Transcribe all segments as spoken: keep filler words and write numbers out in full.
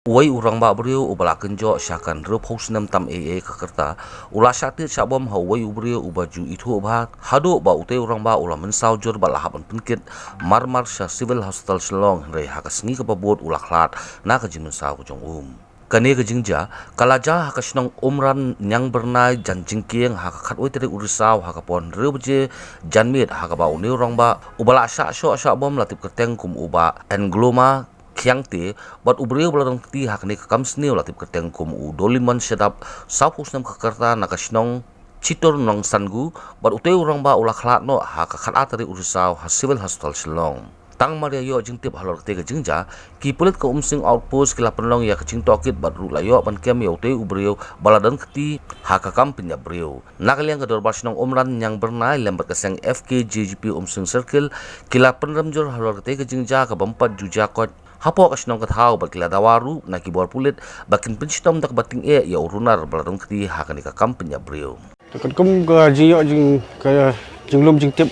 Uwei u rangbah briew uba la kynjoh sha ka hynriewphew snem tam ei ei ka rta, u la shah tied shah bom ha uwei u briew uba ju ithuh bha, haduh ba utei u rangbah u la mynsaw jur bad la hap ban pynkit marmar sha Civil Hospital Shillong, hynrei ha ka sngi kaba bud u la khlad na ka jingmynsaw ka jong u. Kane ka jingjia ka la jia ha ka shnong Umran Niangbyrnai, jan jingkieng ha ka khatwei tarik u Risaw ha ka por hynriew baje janmiet, ha kaba une u rangbah uba la shah shoh shah bom la tip kyrteng kum u Bah Engloma Khiangte bad u briew ba la don kti ha kane ka kam sniew la tip kyrteng kum u Dolimon Shadap, sawphew snem ka rta, na ka shnong Chitur Nongsangu, bad utei u rangbah u la khlad noh ha ka khatar tarik u Risaw ha Civil Hospital Shillong. Tang mar ïa ïoh jingtip halor katei ka jingjia, ki pulit ka Umsning Outpost ki la pynlong ïa ka jingtohkit bad ruh la ïoh ban kem ïa utei u briew ba la don kti ha ka kam pynïap briew. Na ka liang ka Dorbar Shnong Umran Niangbyrnai lem bad ka seng F K J G P Umsning Circle ki la pynrem jur halor katei ka jingjia kabym pat ju jia koit hapoh ka shnong ka thaw bad ki la dawa ruh na ki bor pulit ba kin pynshitom da kaba tyngeh ïa u runar ba la don kti ha kane ka kam pynïap briew. Te katkum ka jingïoh jing, ka jinglum jingtip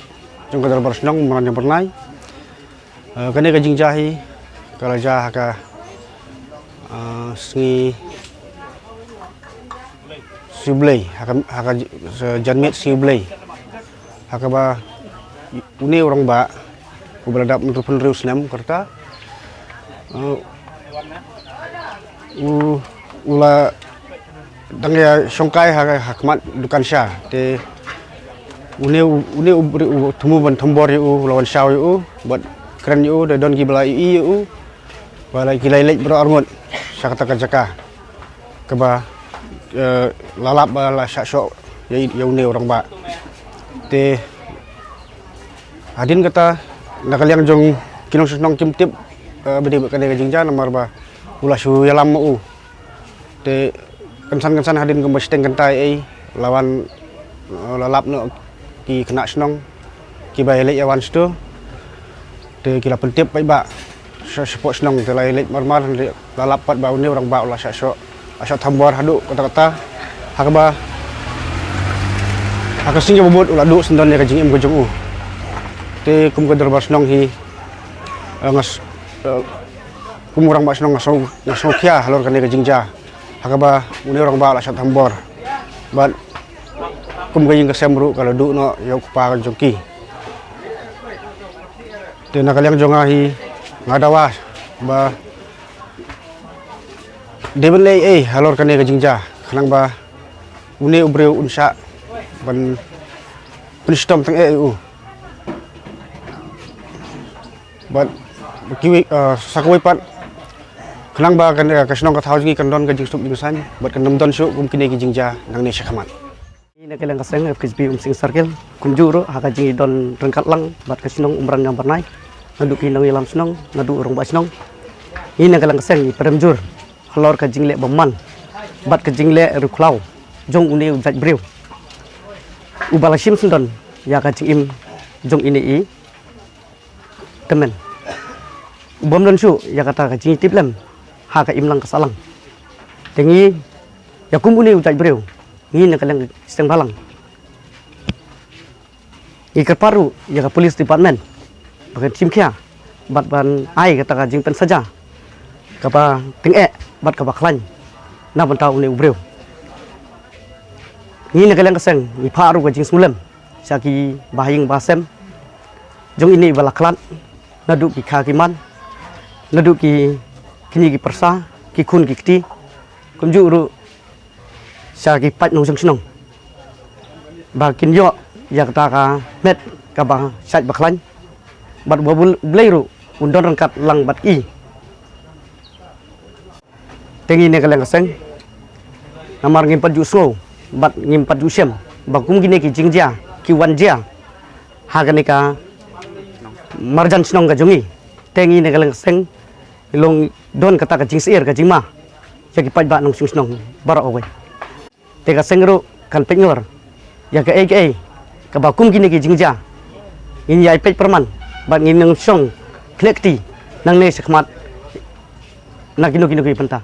jong ka Dorbar Shnong Umran Niangbyrnai, eh, kane ka jingjia hi ka la jia ha ka, eh, sngi Sngi U Blei, ha ka, ha ka j-, janmiet Sngi U Blei, ha kaba une u rangbah uba la dap hynriewphew hynriew snem ka rta, eh, u, u la dang ïa shongkai ha, ha khmat dukan sha. Te une u, une u briew u thmu ban thombor ïa u, u la wan shaw ïa u bad kren ïa u, da don kiba la ïohi ïa u ba la, ki la ïaleit baroh arngut sha kata ka jaka kaba, eh, la lap ba la shah shoh ïa, ïa une u rangbah. Te hadien kata, na ka liang jong ki nongshong shnong kim tip, eh, ba dei bad kane ka jingjia namar ba u la shu ïalam ma u. Te kynsan kynsan hadien kumba shiteng kynta ei ei la wan, eh, la lap noh ki khynnah shnong kiba ïaleit ïa wan sha tu. Te ki la pyntip paidbah sha, shapoh shnong, te la ïaleit marmar, hynrei la lap pat ba une u rangbah u la shah shoh, la shah thombor haduh katta katta, ha kaba ha ka sngi kaba bud u la duh syndon ïa ka jingim ka jong u. Te kum ka Dorbar Shnong hi, eh, nga s-, eh, kum u rangbah shnong nga sngew, nga sngewkhia halor kane ka jingjia ha kaba une u rangbah u la shah thombor. Bad kum ka ïing ka sem ruh ka la duh noh ïa u kpa ka jong ki. Te na ka liang jong nga hi, nga dawa ba dei ban leh ei ei halor kane ka jingjia, khnang ba une u briew un shah ban pynshitom tyngeh ïa u. Bad kiwei, eh, sa kawei pat, khnang ba ka, ka shnong ka thaw jong ngi kan don ka jingsuk jingsaiñ bad kan ym don shuh kum kine ki jingjia nangne sha khmat. Ngi na ka liang ka seng F K J P Umsning Circle, kumjuh ruh ha ka jingïadon ryngkat lang bad ka shnong Umran Niangbyrnai, naduh ki nongïalam shnong, naduh u rangbah shnong, ngi na ka liang ka seng ngi pyrem jur halor ka jingleh bymman bad ka jingleh riewkhlaw jong une u jait briew uba la shim syndon ïa ka jingim jong ine i tymmen, u bym don shuh ïa kata ka jingïatiplem ha ka imlang ka sahlang. Te ngi, ïa kum une u jait briew, ngi na ka liang ka seng bhalang, ngi kyrpad ruh ïa ka police department ba kan shim khia bad ban ai kata ka jingpynsaja kaba tyngeh bad kaba khlaiñ na bynta une u briew. Ngi na ka liang ka seng ngi phah ruh ka jingsngewlem sha ki bahaïing bahasem jong ine i ba la khlad, naduh ki kha ki man, naduh ki kñi ki pyrsa, ki khun ki kti, kumjuh ruh sha ki paid nongshong shnong, ba kin ïoh ïa kata ka met kaba shait ba khlaiñ bad ba U Blei ruh un don ryngkat lang bad i. Te ngi na ka liang ka seng, namar ngim pat ju sngew bad ngim pat ju shem ba kum kine ki jingjia ki wan jia ha kane ka marjan shnong ka jong ngi. Te ngi na ka liang ka seng, long don kata ka jingsyier ka jingma ïa ki paidbah nongshong shnong baroh kawei. Te ka seng ruh kan peit ngor ïa kaei kaei kaba kum kine ki jingjia, ngin ïai peit pyrman bad ngin nang shong khleh kti nangne sha khmat na kino kino ki bynta.